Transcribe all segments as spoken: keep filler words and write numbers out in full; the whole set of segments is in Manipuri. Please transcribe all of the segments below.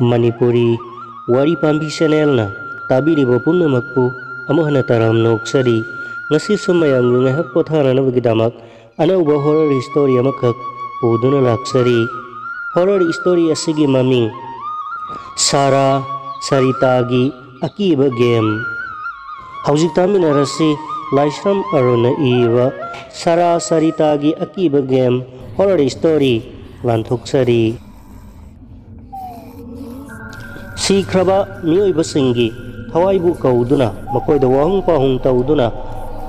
ꯃꯅꯤꯄꯨꯔꯤ ꯋꯥꯔꯤ ꯄꯥꯝꯕꯤ ꯆꯦꯅꯦꯜꯅ ꯇꯥꯕꯤꯔꯤꯕ ꯄꯨꯝꯅꯃꯛꯄꯨ ꯑꯃꯨꯛ ꯍꯟꯅ ꯇꯔꯥꯝꯅ ꯑꯣꯛꯆꯔꯤ꯫ ꯉꯁꯤꯁꯨ ꯃꯌꯥꯝꯒꯤ ꯉꯥꯏꯍꯥꯛ ꯄꯣꯊꯥꯅꯅꯕꯒꯤꯗꯃꯛ ꯑꯅꯧꯕ ꯍꯣꯔꯔ ꯁ꯭ꯇꯣꯔꯤ ꯑꯃꯈꯛ ꯄꯨꯗꯨꯅ ꯂꯥꯛꯆꯔꯤ꯫ ꯍꯣꯔꯔ ꯁ꯭ꯇꯣꯔꯤ ꯑꯁꯤꯒꯤ ꯃꯃꯤꯡ ꯁꯥꯔꯥ ꯁꯔꯤꯇꯥꯒꯤ ꯑꯀꯤꯕ ꯒꯦꯝ꯫ ꯍꯧꯖꯤꯛ ꯇꯥꯃꯤꯟꯅꯔꯁꯤ ꯂꯥꯏꯁ꯭ꯔꯝ ꯑꯔꯨꯟꯅ ꯏꯕ ꯁꯥꯔꯥ ꯁꯔꯤꯇꯥꯒꯤ ꯑꯀꯤꯕ ꯒꯦꯝ ꯍꯣꯔꯔ ꯁ꯭ꯇꯣꯔꯤ ꯂꯥꯟꯊꯣꯛꯆꯔꯤ꯫ ꯁꯤꯈ꯭ꯔꯕ ꯃꯤꯑꯣꯏꯕꯁꯤꯡꯒꯤ ꯊꯋꯥꯏꯕꯨ ꯀꯧꯗꯨꯅ ꯃꯈꯣꯏꯗ ꯋꯥꯍꯪ ꯄꯥꯎꯍꯪ ꯇꯧꯗꯨꯅ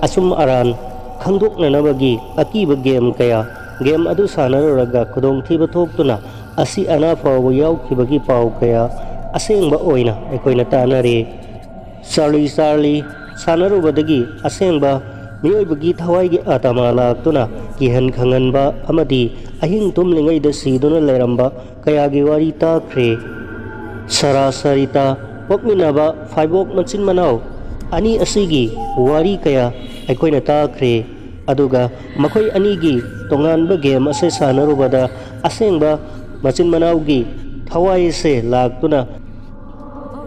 ꯑꯆꯨꯝ ꯑꯔꯥꯟ ꯈꯪꯗꯣꯛꯅꯅꯕꯒꯤ ꯑꯀꯤꯕ ꯒꯦꯝ ꯀꯌꯥ ꯒꯦꯝ ꯑꯗꯨ ꯁꯥꯟꯅꯔꯨꯔꯒ ꯈꯨꯗꯣꯡꯊꯤꯕ ꯊꯣꯛꯇꯨꯅ ꯑꯁꯤ ꯑꯅꯥ ꯐꯥꯎꯕ ꯌꯥꯎꯈꯤꯕꯒꯤ ꯄꯥꯎ ꯀꯌꯥ ꯑꯁꯦꯡꯕ ꯑꯣꯏꯅ ꯑꯩꯈꯣꯏꯅ ꯇꯥꯅꯔꯦ꯫ ꯆꯥꯔꯂꯤ ꯆꯥꯔꯂꯤ ꯁꯥꯟꯅꯔꯨꯕꯗꯒꯤ ꯑꯁꯦꯡꯕ ꯃꯤꯑꯣꯏꯕꯒꯤ ꯊꯋꯥꯏꯒꯤ ꯑꯥꯇꯃꯥ ꯂꯥꯛꯇꯨꯅ ꯀꯤꯍꯟ ꯈꯪꯍꯟꯕ ꯑꯃꯗꯤ ꯑꯍꯤꯡ ꯇꯨꯝꯂꯤꯉꯩꯗ ꯁꯤꯗꯨꯅ ꯂꯩꯔꯝꯕ ꯀꯌꯥꯒꯤ ꯋꯥꯔꯤ ꯇꯥꯈ꯭ꯔꯦ꯫ ꯁꯥꯔꯥ ꯁꯔꯤꯇꯥ ꯄꯣꯛꯃꯤꯟꯅꯕ ꯐꯥꯏꯕꯣꯛ ꯃꯆꯤꯟ ꯃꯅꯥꯎ ꯑꯅꯤ ꯑꯁꯤꯒꯤ ꯋꯥꯔꯤ ꯀꯌꯥ ꯑꯩꯈꯣꯏꯅ ꯇꯥꯈ꯭ꯔꯦ꯫ ꯑꯗꯨꯒ ꯃꯈꯣꯏ ꯑꯅꯤꯒꯤ ꯇꯣꯉꯥꯟꯕ ꯒꯦꯝ ꯑꯁꯤ ꯁꯥꯟꯅꯔꯨꯕꯗ ꯑꯁꯦꯡꯕ ꯃꯆꯤꯟ ꯃꯅꯥꯎꯒꯤ ꯊꯋꯥꯏ ꯑꯁꯦ ꯂꯥꯛꯇꯨꯅ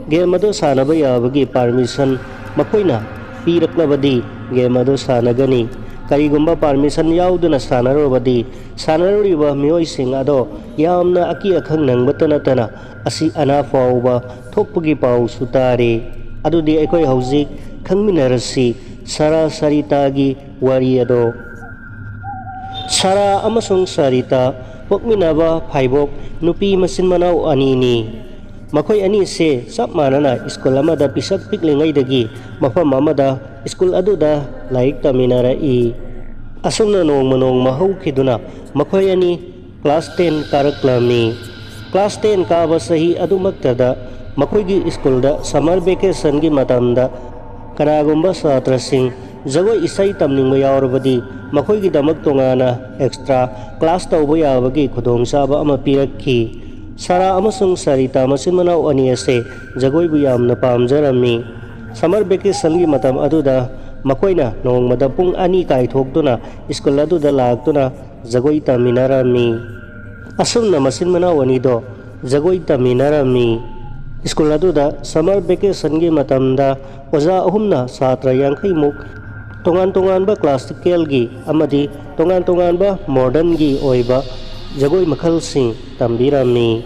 ꯒꯦꯝ ꯑꯗꯨ ꯁꯥꯟꯅꯕ ꯌꯥꯕꯒꯤ ꯄꯥꯔꯃꯤꯁꯟ ꯃꯈꯣꯏꯅ ꯄꯤꯔꯛꯂꯕꯗꯤ ꯒꯦꯝ ꯑꯗꯨ ꯁꯥꯟꯅꯒꯅꯤ꯫ ꯀꯔꯤꯒꯨꯝꯕ ꯄꯥꯔꯃꯤꯁꯟ ꯌꯥꯎꯗꯅ ꯁꯥꯟꯅꯔꯨꯔꯕꯗꯤ ꯁꯥꯟꯅꯔꯨꯔꯤꯕ ꯃꯤꯑꯣꯏꯁꯤꯡ ꯑꯗꯣ ꯌꯥꯝꯅ ꯑꯀꯤ ꯑꯈꯪ ꯅꯪꯕꯇ ꯅꯠꯇꯅ ꯑꯁꯤ ꯑꯅꯥ ꯐꯥꯎꯕ ꯊꯣꯛꯄꯒꯤ ꯄꯥꯎꯁꯨ ꯇꯥꯔꯤ꯫ ꯑꯗꯨꯗꯤ ꯑꯩꯈꯣꯏ ꯍꯧꯖꯤꯛ ꯈꯪꯃꯤꯟꯅꯔꯁꯤ ꯁꯥꯔꯥ ꯁꯔꯤꯇꯥꯒꯤ ꯋꯥꯔꯤ ꯑꯗꯣ꯫ ꯁꯥꯔꯥ ꯑꯃꯁꯨꯡ ꯁꯔꯤꯇꯥ ꯄꯣꯛꯃꯤꯟꯅꯕ ꯐꯥꯏꯕꯣꯛ ꯅꯨꯄꯤ ꯃꯆꯤꯟ ꯃꯅꯥꯎ ꯑꯅꯤꯅꯤ꯫ ꯃꯈꯣꯏ ꯑꯅꯤꯁꯦ ꯆꯞ ꯃꯥꯟꯅꯅ ꯁ꯭ꯀꯨꯜ ꯑꯃꯗ ꯄꯤꯁꯛ ꯄꯤꯛꯂꯤꯉꯩꯗꯒꯤ ꯃꯐꯝ ꯑꯃꯗ ꯁ꯭ꯀꯨꯜ ꯑꯗꯨꯗ ꯂꯥꯏꯔꯤꯛ ꯇꯝꯃꯤꯟꯅꯔꯛꯏ꯫ ꯑꯁꯨꯝꯅ ꯅꯣꯡꯃ ꯅꯣꯡꯃ ꯍꯧꯈꯤꯗꯨꯅ ꯃꯈꯣꯏ ꯑꯅꯤ ꯀ꯭ꯂꯥꯁ ꯇꯦꯟ ꯀꯥꯔꯛꯂꯝꯃꯤ꯫ ꯀ꯭ꯂꯥꯁ ꯇꯦꯟ ꯀꯥꯕ ꯆꯍꯤ ꯑꯗꯨꯃꯛꯇꯗ ꯃꯈꯣꯏꯒꯤ ꯁ꯭ꯀꯨꯜꯗ ꯁꯝꯃꯔ ꯚꯦꯀꯦꯁꯟꯒꯤ ꯃꯇꯝꯗ ꯀꯅꯥꯒꯨꯝꯕ ꯁꯥꯇ꯭ꯔꯁꯤꯡ ꯖꯒꯣꯏ ꯏꯁꯩ ꯇꯝꯅꯤꯡꯕ ꯌꯥꯎꯔꯕꯗꯤ ꯃꯈꯣꯏꯒꯤꯗꯃꯛ ꯇꯣꯉꯥꯟꯅ ꯑꯦꯛꯁꯇ꯭ꯔꯥ ꯀ꯭ꯂꯥꯁ ꯇꯧꯕ ꯌꯥꯕꯒꯤ ꯈꯨꯗꯣꯡꯆꯥꯕ ꯑꯃ ꯄꯤꯔꯛꯈꯤ꯫ ꯁꯥꯔꯥ ꯑꯃꯁꯨꯡ ꯁꯔꯤꯇꯥ ꯃꯆꯤꯟ ꯃꯅꯥꯎ ꯑꯅꯤ ꯑꯁꯦ ꯖꯒꯣꯏꯕꯨ ꯌꯥꯝꯅ ꯄꯥꯝꯖꯔꯝꯃꯤ꯫ ꯁꯝꯃꯔ ꯚꯦꯀꯦꯁꯟꯒꯤ ꯃꯇꯝ ꯑꯗꯨꯗ ꯃꯈꯣꯏꯅ ꯅꯣꯡꯃꯗ ꯄꯨꯡ ꯑꯅꯤ ꯀꯥꯏꯊꯣꯛꯇꯨꯅ ꯁ꯭ꯀꯨꯜ ꯑꯗꯨꯗ ꯂꯥꯛꯇꯨꯅ ꯖꯒꯣꯏ ꯇꯝꯃꯤꯟꯅꯔꯝꯃꯤ꯫ ꯑꯁꯨꯝꯅ ꯃꯆꯤꯟ ꯃꯅꯥꯎ ꯑꯅꯤꯗꯣ ꯖꯒꯣꯏ ꯇꯝꯃꯤꯟꯅꯔꯝꯃꯤ꯫ ꯁ꯭ꯀꯨꯜ ꯑꯗꯨꯗ summer vacationꯒꯤ ꯃꯇꯝꯗ ꯑꯣꯖꯥ ꯑꯍꯨꯝꯅ ꯁꯥꯇ꯭ꯔ ꯌꯥꯡꯈꯩꯃꯨꯛ ꯇꯣꯉꯥꯟ ꯇꯣꯉꯥꯟꯕ classicalꯒꯤ ꯑꯃꯗꯤ ꯇꯣꯉꯥꯟ ꯇꯣꯉꯥꯟꯕ modernꯒꯤ ꯑꯣꯏꯕ ꯖꯒꯣꯏ ꯃꯈꯜꯁꯤꯡ ꯇꯝꯕꯤꯔꯝꯃꯤ꯫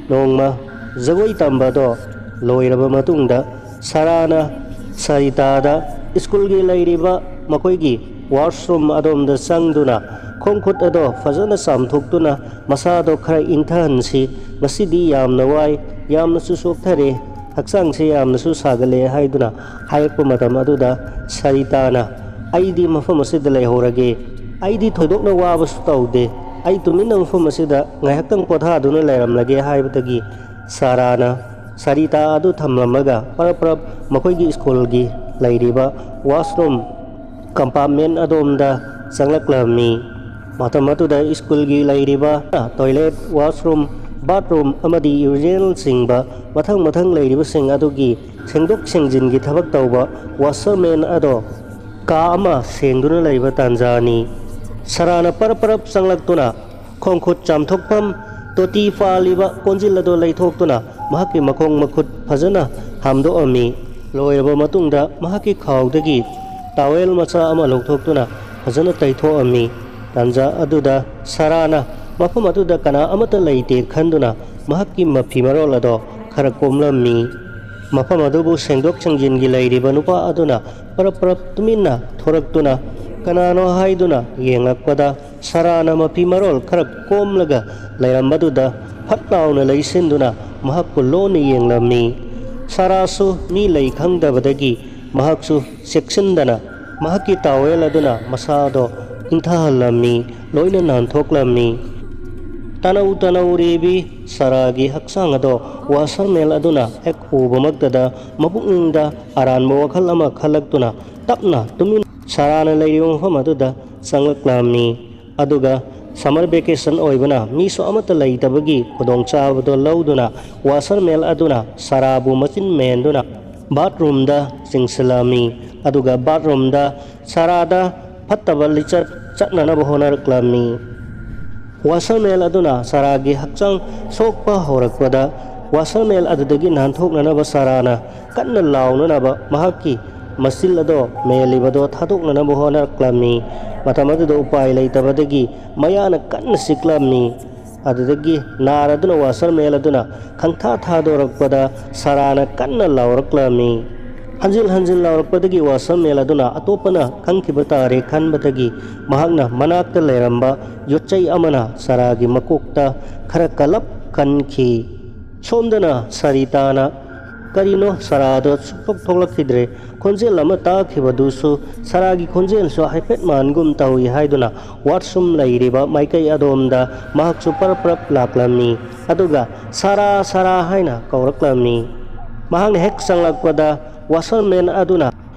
ꯅꯣꯡꯃ ꯖꯒꯣꯏ ꯇꯝꯕꯗꯣ ꯂꯣꯏꯔꯕ ꯃꯇꯨꯡꯗ ꯁꯔꯥꯅ ꯁꯔꯤꯇꯥꯗ ꯁ꯭ꯀꯨꯜꯒꯤ ꯂꯩꯔꯤꯕ ꯃꯈꯣꯏꯒꯤ washroom ꯑꯗꯣꯝꯗ ꯆꯪꯗꯨꯅ ꯈꯣꯡ ꯈꯨꯠ ꯑꯗꯣ ꯐꯖꯅ ꯆꯥꯝꯊꯣꯛꯇꯨꯅ ꯃꯁꯥꯗꯣ ꯈꯔ ꯏꯪꯊꯍꯟꯁꯤ, ꯉꯁꯤꯗꯤ ꯌꯥꯝꯅ ꯋꯥꯏ, ꯌꯥꯝꯅꯁꯨ ꯆꯣꯛꯊꯔꯦ, ꯍꯛꯆꯥꯡꯁꯦ ꯌꯥꯝꯅꯁꯨ ꯁꯥꯒꯠꯂꯦ ꯍꯥꯏꯗꯨꯅ ꯍꯥꯏꯔꯛꯄ ꯃꯇꯝ ꯑꯗꯨꯗ ꯁꯔꯤꯇꯥꯅ, "ꯑꯩꯗꯤ ꯃꯐꯝ ꯑꯁꯤꯗ ꯂꯩꯍꯧꯔꯒꯦ, ꯑꯩꯗꯤ ꯊꯣꯏꯗꯣꯛꯅ ꯋꯥꯕꯁꯨ ꯇꯧꯗꯦ, ꯑꯩ ꯇꯨꯃꯤꯟꯅ ꯃꯐꯝ ꯑꯁꯤꯗ ꯉꯥꯏꯍꯥꯛꯇꯪ ꯄꯣꯊꯥꯗꯨꯅ ꯂꯩꯔꯝꯂꯒꯦ" ꯍꯥꯏꯕꯗꯒꯤ ꯁꯔꯥꯅ ꯁꯔꯤꯇꯥ ꯑꯗꯨ ꯊꯝꯂꯝꯃꯒ ꯄꯔꯞ ꯄꯔꯞ ꯃꯈꯣꯏꯒꯤ ꯁ꯭ꯀꯨꯜꯒꯤ ꯂꯩꯔꯤꯕ washroom compartment ꯑꯗꯣꯝꯗ ꯆꯪꯂꯛꯂꯝꯃꯤ꯫ ꯃꯇꯝ ꯑꯗꯨꯗ ꯁ꯭ꯀꯨꯜꯒꯤ ꯂꯩꯔꯤꯕ toilet, washroom, bathroom ꯑꯃꯗꯤ urinalꯆꯤꯡꯕ ꯃꯊꯪ ꯃꯊꯪ ꯂꯩꯔꯤꯕꯁꯤꯡ ꯑꯗꯨꯒꯤ ꯁꯦꯡꯗꯣꯛ ꯁꯦꯡꯖꯤꯟꯒꯤ ꯊꯕꯛ ꯇꯧꯕ washerman ꯑꯗꯣ ꯀꯥ ꯑꯃ ꯁꯦꯡꯗꯨꯅ ꯂꯩꯕ ꯇꯥꯟꯖꯥꯅꯤ꯫ ꯁꯔꯥꯅ ꯄꯔꯞ ꯄꯔꯞ ꯆꯪꯂꯛꯇꯨꯅ ꯈꯣꯡ ꯈꯨꯠ ꯆꯥꯝꯊꯣꯛꯐꯝ ꯇꯣꯇꯤ ꯄꯥꯜꯂꯤꯕ ꯀꯣꯟꯖꯤꯜ ꯑꯗꯨ ꯂꯩꯊꯣꯛꯇꯨꯅ ꯃꯍꯥꯛꯀꯤ ꯃꯈꯣꯡ ꯃꯈꯨꯠ ꯐꯖꯅ ꯍꯥꯝꯗꯣꯛꯑꯝꯃꯤ꯫ ꯂꯣꯏꯔꯕ ꯃꯇꯨꯡꯗ ꯃꯍꯥꯛꯀꯤ ꯈꯥꯎꯗꯒꯤ towel ꯃꯆꯥ ꯑꯃ ꯂꯧꯊꯣꯛꯇꯨꯅ ꯐꯖꯅ ꯇꯩꯊꯣꯛꯑꯝꯃꯤ꯫ ꯇꯥꯟꯖꯥ ꯑꯗꯨꯗ ꯁꯔꯥꯅ ꯃꯐꯝ ꯑꯗꯨꯗ ꯀꯅꯥ ꯑꯃꯠꯇ ꯂꯩꯇꯦ ꯈꯟꯗꯨꯅ ꯃꯍꯥꯛꯀꯤ ꯃꯐꯤ ꯃꯔꯣꯜ ꯑꯗꯣ ꯈꯔ ꯀꯣꯝꯂꯝꯃꯤ꯫ ꯃꯐꯝ ꯑꯗꯨꯕꯨ ꯁꯦꯡꯗꯣꯛ ꯁꯦꯡꯖꯤꯟꯒꯤ ꯂꯩꯔꯤꯕ ꯅꯨꯄꯥ ꯑꯗꯨꯅ ꯄꯔꯞ ꯄꯔꯞ ꯇꯨꯃꯤꯟꯅ ꯊꯣꯔꯛꯇꯨꯅ ꯀꯅꯥꯅꯣ ꯍꯥꯏꯗꯨꯅ ꯌꯦꯡꯂꯛꯄꯗ ꯁꯔꯥꯅ ꯃꯐꯤ ꯃꯔꯣꯜ ꯈꯔ ꯀꯣꯝꯂꯒ ꯂꯩꯔꯝꯕꯗꯨꯗ ꯐꯠ ꯂꯥꯎꯅ ꯂꯩꯁꯤꯟꯗꯨꯅ ꯃꯍꯥꯛꯄꯨ ꯂꯣꯟꯅ ꯌꯦꯡꯂꯝꯃꯤ꯫ ꯁꯔꯥꯁꯨ ꯃꯤ ꯂꯩ ꯈꯪꯗꯕꯗꯒꯤ ꯃꯍꯥꯛꯁꯨ ꯆꯦꯛꯁꯤꯟꯗꯅ ꯃꯍꯥꯛꯀꯤ towel ꯑꯗꯨꯅ ꯃꯁꯥꯗꯣ ꯏꯪꯊꯍꯜꯂꯝꯃꯤ, ꯂꯣꯏꯅ ꯅꯥꯟꯊꯣꯛꯂꯝꯃꯤ꯫ ꯇꯅꯧ ꯇꯅꯧ ꯔꯦꯕꯤ ꯁꯔꯥꯒꯤ ꯍꯛꯆꯥꯡ ꯑꯗꯣ washerman ꯑꯗꯨꯅ ꯍꯦꯛ ꯎꯕꯃꯛꯇꯗ ꯃꯄꯨꯛꯅꯤꯡꯗ ꯑꯔꯥꯟꯕ ꯋꯥꯈꯜ ꯑꯃ ꯈꯜꯂꯛꯇꯨꯅ ꯇꯞꯅ ꯇꯨꯃꯤꯟ ꯁꯔꯥꯅ ꯂꯩꯔꯤꯕ ꯃꯐꯝ ꯑꯗꯨꯗ ꯆꯪꯂꯛꯂꯝꯃꯤ꯫ ꯑꯗꯨꯒ summer vacation ꯑꯣꯏꯕꯅ ꯃꯤꯁꯨ ꯑꯃꯠꯇ ꯂꯩꯇꯕꯒꯤ ꯈꯨꯗꯣꯡꯆꯥꯕꯗꯣ ꯂꯧꯗꯨꯅ washerman ꯑꯗꯨꯅ ꯁꯔꯥꯕꯨ ꯃꯆꯤꯟ ꯃꯦꯟꯗꯨꯅ bathroomꯗ ꯆꯤꯡꯁꯤꯜꯂꯝꯃꯤ꯫ ꯑꯗꯨꯒ bathroomꯗ ꯁꯔꯥꯗ ꯐꯠꯇꯕ ꯂꯤꯆꯠ ꯆꯠꯅꯅꯕ ꯍꯣꯠꯅꯔꯛꯂꯝꯃꯤ꯫ ꯋꯥꯁꯔꯃꯦꯟ ꯑꯗꯨꯅ ꯁꯥꯔꯥꯒꯤ ꯍꯛꯆꯥꯡ ꯁꯣꯛꯄ ꯍꯧꯔꯛꯄꯗ, ꯋꯥꯁꯔꯃꯦꯟ ꯑꯗꯨꯗꯒꯤ ꯅꯥꯟꯊꯣꯛꯅꯅꯕ ꯁꯥꯔꯥꯅ ꯀꯟꯅ ꯂꯥꯎꯅꯅꯕ ꯃꯍꯥꯛꯀꯤ ꯃꯆꯤꯜ ꯑꯗꯣ ꯃꯦꯜꯂꯤꯕꯗꯣ ꯊꯥꯗꯣꯛꯅꯅꯕ ꯍꯣꯠꯅꯔꯛꯂꯝꯃꯤ꯫ ꯃꯇꯝ ꯑꯗꯨꯗ ꯎꯄꯥꯏ ꯂꯩꯇꯕꯗꯒꯤ ꯃꯌꯥꯅ ꯀꯟꯅ ꯆꯤꯛꯂꯝꯃꯤ꯫ ꯑꯗꯨꯗꯒꯤ ꯅꯥꯔꯗꯨꯅ ꯋꯥꯁꯔꯃꯦꯟ ꯑꯗꯨꯅ ꯈꯪꯊꯥ ꯊꯥꯗꯣꯔꯛꯄꯗ ꯁꯥꯔꯥꯅ ꯀꯟꯅ ꯂꯥꯎꯔꯛꯂꯝꯃꯤ꯫ ꯍꯟꯖꯤꯟ ꯍꯟꯖꯤꯟ ꯂꯥꯎꯔꯛꯄꯗꯒꯤ ꯋꯥꯁꯔꯃꯦꯟ ꯑꯗꯨꯅ ꯑꯇꯣꯞꯄꯅ ꯈꯪꯈꯤꯕ ꯇꯥꯔꯦ ꯈꯟꯕꯗꯒꯤ ꯃꯍꯥꯛꯅ ꯃꯅꯥꯛꯇ ꯂꯩꯔꯝꯕ ꯌꯣꯠꯆꯩ ꯑꯃꯅ ꯁꯥꯔꯥꯒꯤ ꯃꯀꯣꯛꯇ ꯈꯔ ꯀꯜꯂꯞ ꯀꯟꯈꯤ꯫ ꯁꯣꯝꯗꯅ ꯁꯔꯤꯇꯥꯅ, "ꯀꯔꯤꯅꯣ, ꯁꯥꯔꯥꯗꯣ ꯁꯨꯛꯊꯣꯛ ꯊꯣꯛꯂꯛꯈꯤꯗ꯭ꯔꯦ"꯫ ꯈꯣꯟꯖꯦꯜ ꯑꯃ ꯇꯥꯈꯤꯕꯗꯨꯁꯨ ꯁꯥꯔꯥꯒꯤ ꯈꯣꯟꯖꯦꯜꯁꯨ ꯍꯥꯏꯐꯦꯠ ꯃꯥꯟꯒꯨꯝ ꯇꯧꯏ ꯍꯥꯏꯗꯨꯅ ꯋꯥꯁꯔꯨꯝ ꯂꯩꯔꯤꯕ ꯃꯥꯏꯀꯩ ꯑꯗꯣꯝꯗ ꯃꯍꯥꯛꯁꯨ ꯄꯔꯞ ꯄꯔꯞ ꯂꯥꯛꯂꯝꯃꯤ꯫ ꯑꯗꯨꯒ "ꯁꯥꯔꯥ, ꯁꯥꯔꯥ" ꯍꯥꯏꯅ ꯀꯧꯔꯛꯂꯝꯃꯤ꯫ ꯃꯍꯥꯛꯅ ꯍꯦꯛ ꯆꯪꯂꯛꯄꯗ ꯋꯥꯁꯔꯃꯦꯟ ꯑꯗꯨꯅ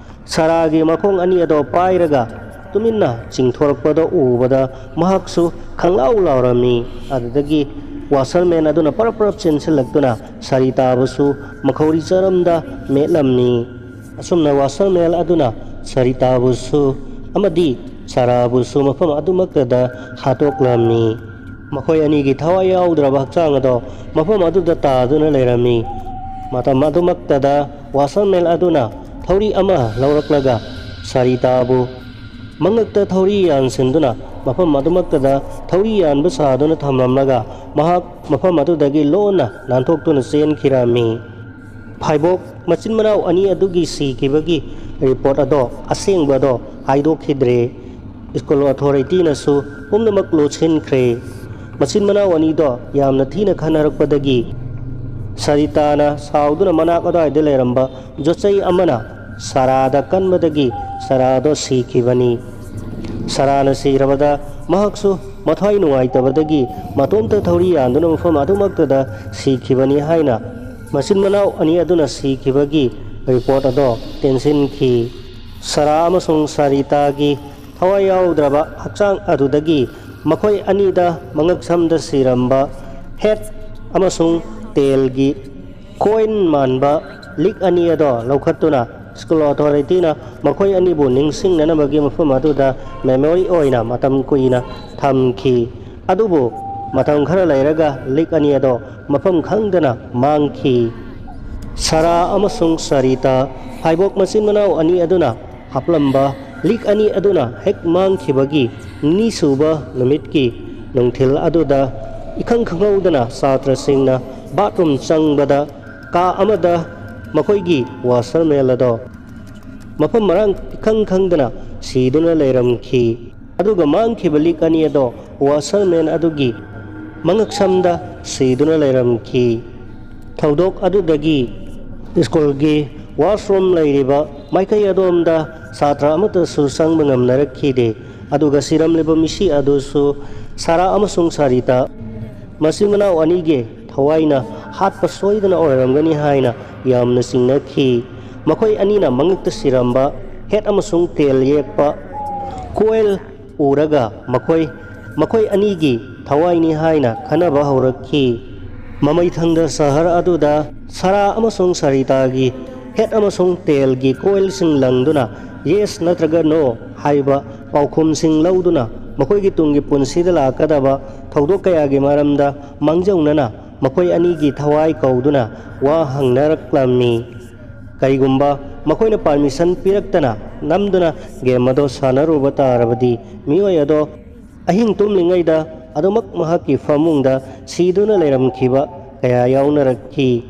ꯁꯥꯔꯥꯒꯤ ꯃꯈꯣꯡ ꯑꯅꯤ ꯑꯗꯣ ꯄꯥꯏꯔꯒ ꯇꯨꯃꯤꯟꯅ ꯆꯤꯡꯊꯣꯔꯛꯄꯗꯣ ꯎꯕꯗ ꯃꯍꯥꯛꯁꯨ ꯈꯪꯂꯥꯎ ꯂꯥꯎꯔꯝꯃꯤ꯫ ꯑꯗꯨꯗꯒꯤ ꯋꯥꯁꯔꯃꯦꯟ ꯑꯗꯨꯅ ꯄꯔꯞ ꯄꯔꯞ ꯆꯦꯟꯁꯤꯜꯂꯛꯇꯨꯅ ꯁꯔꯤꯇꯥꯕꯨꯁꯨ ꯃꯈꯧꯔꯤ ꯆꯔꯝꯗ ꯃꯦꯠꯂꯝꯃꯤ꯫ ꯑꯁꯨꯝꯅ ꯋꯥꯁꯔꯃꯦꯟ ꯑꯗꯨꯅ ꯁꯔꯤꯇꯥꯕꯨꯁꯨ ꯑꯃꯗꯤ ꯁꯥꯔꯥꯕꯨꯁꯨ ꯃꯐꯝ ꯑꯗꯨꯃꯛꯇꯗ ꯍꯥꯠꯇꯣꯛꯂꯝꯃꯤ꯫ ꯃꯈꯣꯏ ꯑꯅꯤꯒꯤ ꯊꯋꯥꯏ ꯌꯥꯎꯗ꯭ꯔꯕ ꯍꯛꯆꯥꯡ ꯑꯗꯣ ꯃꯐꯝ ꯑꯗꯨꯗ ꯇꯥꯗꯨꯅ ꯂꯩꯔꯝꯃꯤ꯫ ꯃꯇꯝ ꯑꯗꯨꯃꯛꯇꯗ ꯋꯥꯁꯔꯃꯦꯟ ꯑꯗꯨꯅ ꯊꯧꯔꯤ ꯑꯃ ꯂꯧꯔꯛꯂꯒ ꯁꯔꯤꯇꯥꯕꯨ ꯃꯉꯛꯇ ꯊꯧꯔꯤ ꯌꯥꯟꯁꯤꯟꯗꯨꯅ ꯃꯐꯝ ꯑꯗꯨꯃꯛꯇꯗ ꯊꯧꯔꯤ ꯌꯥꯟꯕ ꯁꯥꯗꯨꯅ ꯊꯝꯂꯝꯂꯒ ꯃꯍꯥꯛ ꯃꯐꯝ ꯑꯗꯨꯗꯒꯤ ꯂꯣꯟꯅ ꯅꯥꯟꯊꯣꯛꯇꯨꯅ ꯆꯦꯟꯈꯤꯔꯝꯃꯤ꯫ ꯐꯥꯏꯕꯣꯛ ꯃꯆꯤꯟ ꯃꯅꯥꯎ ꯑꯅꯤ ꯑꯗꯨꯒꯤ ꯁꯤꯈꯤꯕꯒꯤ ꯔꯤꯄꯣꯔꯠ ꯑꯗꯣ, ꯑꯁꯦꯡꯕꯗꯣ ꯍꯥꯏꯗꯣꯛꯈꯤꯗ꯭ꯔꯦ꯫ ꯁ꯭ꯀꯨꯜ ꯑꯣꯊꯣꯔꯤꯇꯤꯅꯁꯨ ꯄꯨꯝꯅꯃꯛ ꯂꯣꯠꯁꯤꯟꯈ꯭ꯔꯦ꯫ ꯃꯆꯤꯟ ꯃꯅꯥꯎ ꯑꯅꯤꯗꯣ ꯌꯥꯝꯅ ꯊꯤꯅ ꯈꯠꯅꯔꯛꯄꯗꯒꯤ ꯁꯔꯤꯇꯥꯅ ꯁꯥꯎꯗꯨꯅ ꯃꯅꯥꯛ ꯑꯗꯨꯋꯥꯏꯗ ꯂꯩꯔꯝꯕ ꯌꯣꯠꯆꯩ ꯑꯃꯅ ꯁꯥꯔꯥꯗ ꯀꯟꯕꯗꯒꯤ ꯁꯥꯔꯥꯗꯣ ꯁꯤꯈꯤꯕꯅꯤ꯫ ꯁꯥꯔꯥꯅ ꯁꯤꯔꯕꯗ ꯃꯍꯥꯛꯁꯨ ꯃꯊ꯭ꯋꯥꯏ ꯅꯨꯡꯉꯥꯏꯇꯕꯗꯒꯤ ꯃꯇꯣꯝꯇ ꯊꯧꯔꯤ ꯌꯥꯟꯗꯨꯅ ꯃꯐꯝ ꯑꯗꯨꯃꯛꯇꯗ ꯁꯤꯈꯤꯕꯅꯤ ꯍꯥꯏꯅ ꯃꯆꯤꯟ ꯃꯅꯥꯎ ꯑꯅꯤ ꯑꯗꯨꯅ ꯁꯤꯈꯤꯕꯒꯤ ꯔꯤꯄꯣꯔꯠ ꯑꯗꯣ ꯇꯦꯟꯁꯤꯟꯈꯤ꯫ ꯁꯥꯔꯥ ꯑꯃꯁꯨꯡ ꯁꯔꯤꯇꯥꯒꯤ ꯊꯋꯥꯏ ꯌꯥꯎꯗ꯭ꯔꯕ ꯍꯛꯆꯥꯡ ꯑꯗꯨꯗꯒꯤ ꯃꯈꯣꯏ ꯑꯅꯤꯗ ꯃꯉꯛꯁꯝꯗ ꯁꯤꯔꯝꯕ ꯍꯦꯠ ꯑꯃꯁꯨꯡ ꯇꯦꯜꯒꯤ ꯀꯣꯏꯟ ꯃꯥꯟꯕ ꯂꯤꯛ ꯑꯅꯤ ꯑꯗꯣ ꯂꯧꯈꯠꯇꯨꯅ ꯁ꯭ꯀꯨꯜ ꯑꯣꯊꯣꯔꯤꯇꯤꯅ ꯃꯈꯣꯏ ꯑꯅꯤꯕꯨ ꯅꯤꯡꯁꯤꯡꯅꯅꯕꯒꯤ ꯃꯐꯝ ꯑꯗꯨꯗ ꯃꯦꯃꯣꯔꯤ ꯑꯣꯏꯅ ꯃꯇꯝ ꯀꯨꯏꯅ ꯊꯝꯈꯤ꯫ ꯑꯗꯨꯕꯨ ꯃꯇꯝ ꯈꯔ ꯂꯩꯔꯒ ꯂꯤꯛ ꯑꯅꯤ ꯑꯗꯣ ꯃꯐꯝ ꯈꯪꯗꯅ ꯃꯥꯡꯈꯤ꯫ ꯁꯥꯔꯥ ꯑꯃꯁꯨꯡ ꯁꯥꯔꯤꯇꯥ ꯐꯥꯏꯕꯣꯛ ꯃꯆꯤꯟ ꯃꯅꯥꯎ ꯑꯅꯤ ꯑꯗꯨꯅ ꯍꯥꯞꯂꯝꯕ ꯂꯤꯛ ꯑꯅꯤ ꯑꯗꯨꯅ ꯍꯦꯛ ꯃꯥꯡꯈꯤꯕꯒꯤ ꯅꯤꯅꯤ ꯁꯨꯕ ꯅꯨꯃꯤꯠꯀꯤ ꯅꯨꯡꯊꯤꯜ ꯑꯗꯨꯗ ꯏꯈꯪ ꯈꯪꯍꯧꯗꯅ ꯁꯥꯇ꯭ꯔꯁꯤꯡꯅ ꯕꯥꯊꯔꯨꯝ ꯆꯪꯕꯗ ꯀꯥ ꯑꯃꯗ ꯃꯈꯣꯏꯒꯤ ꯋꯥꯁꯔꯃꯦꯟ ꯑꯗꯣ ꯃꯐꯝ ꯃꯔꯥꯡ ꯏꯈꯪ ꯈꯪꯗꯅ ꯁꯤꯗꯨꯅ ꯂꯩꯔꯝꯈꯤ꯫ ꯑꯗꯨꯒ ꯃꯥꯡꯈꯤꯕ ꯂꯤꯛ ꯑꯅꯤ ꯑꯗꯣ ꯋꯥꯁꯔꯃꯦꯟ ꯑꯗꯨꯒꯤ ꯃꯉꯛꯁꯝꯗ ꯁꯤꯗꯨꯅ ꯂꯩꯔꯝꯈꯤ꯫ ꯊꯧꯗꯣꯛ ꯑꯗꯨꯗꯒꯤ ꯁ꯭ꯀꯨꯜꯒꯤ ꯋꯥꯁꯔꯨꯝ ꯂꯩꯔꯤꯕ ꯃꯥꯏꯀꯩ ꯑꯗꯣꯝꯗ ꯁꯥꯇ꯭ꯔ ꯑꯃꯠꯇꯁꯨ ꯆꯪꯕ ꯉꯝꯅꯔꯛꯈꯤꯗꯦ꯫ ꯑꯗꯨꯒ ꯁꯤꯔꯝꯂꯤꯕ ꯃꯤꯁꯤ ꯑꯗꯨꯁꯨ ꯁꯥꯔꯥ ꯑꯃꯁꯨꯡ ꯁꯥꯔꯤꯇꯥ ꯃꯆꯤꯟ ꯃꯅꯥꯎ ꯑꯅꯤꯒꯤ ꯊꯋꯥꯏꯅ ꯍꯥꯠꯄ ꯁꯣꯏꯗꯅ ꯑꯣꯏꯔꯝꯒꯅꯤ ꯍꯥꯏꯅ ꯌꯥꯝꯅ ꯆꯤꯡꯅꯈꯤ꯫ ꯃꯈꯣꯏ ꯑꯅꯤꯅ ꯃꯉꯛꯇ ꯁꯤꯔꯝꯕ ꯍꯦꯠ ꯑꯃꯁꯨꯡ ꯇꯦꯜ ꯌꯦꯛꯄ ꯀꯣꯏꯜ ꯎꯔꯒ ꯃꯈꯣꯏ, ꯃꯈꯣꯏ ꯑꯅꯤꯒꯤ ꯊꯋꯥꯏꯅꯤ ꯍꯥꯏꯅ ꯈꯟꯅꯕ ꯍꯧꯔꯛꯈꯤ꯫ ꯃꯃꯩꯊꯪꯗ ꯁꯍꯔ ꯑꯗꯨꯗ ꯁꯥꯔꯥ ꯑꯃꯁꯨꯡ ꯁꯥꯔꯤꯇꯥꯒꯤ ꯍꯦꯠ ꯑꯃꯁꯨꯡ ꯇꯦꯜꯒꯤ ꯀꯣꯏꯜꯁꯤꯡ ꯂꯪꯗꯨꯅ "Yes" ꯅꯠꯇ꯭ꯔꯒ "No" ꯍꯥꯏꯕ ꯄꯥꯎꯈꯨꯝꯁꯤꯡ ꯂꯧꯗꯨꯅ ꯃꯈꯣꯏꯒꯤ ꯇꯨꯡꯒꯤ ꯄꯨꯟꯁꯤꯗ ꯂꯥꯛꯀꯗꯕ ꯊꯧꯗꯣꯛ ꯀꯌꯥꯒꯤ ꯃꯔꯝꯗ ꯃꯥꯡꯖꯧꯅꯅ ꯃꯈꯣꯏ ꯑꯅꯤꯒꯤ ꯊꯋꯥꯏ ꯀꯧꯗꯨꯅ ꯋꯥ ꯍꯪꯅꯔꯛꯂꯝꯃꯤ꯫ ꯀꯔꯤꯒꯨꯝꯕ ꯃꯈꯣꯏꯅ ꯄꯥꯔꯃꯤꯁꯟ ꯄꯤꯔꯛꯇꯅ ꯅꯝꯗꯨꯅ ꯒꯦꯝ ꯑꯗꯣ ꯁꯥꯟꯅꯔꯨꯕ ꯇꯥꯔꯕꯗꯤ, ꯃꯤꯑꯣꯏ ꯑꯗꯣ ꯑꯍꯤꯡ ꯇꯨꯝꯂꯤꯉꯩꯗ ꯑꯗꯨꯃꯛ ꯃꯍꯥꯛꯀꯤ ꯐꯃꯨꯡꯗ ꯁꯤꯗꯨꯅ ꯂꯩꯔꯝꯈꯤꯕ ꯀꯌꯥ ꯌꯥꯎꯅꯔꯛꯈꯤ꯫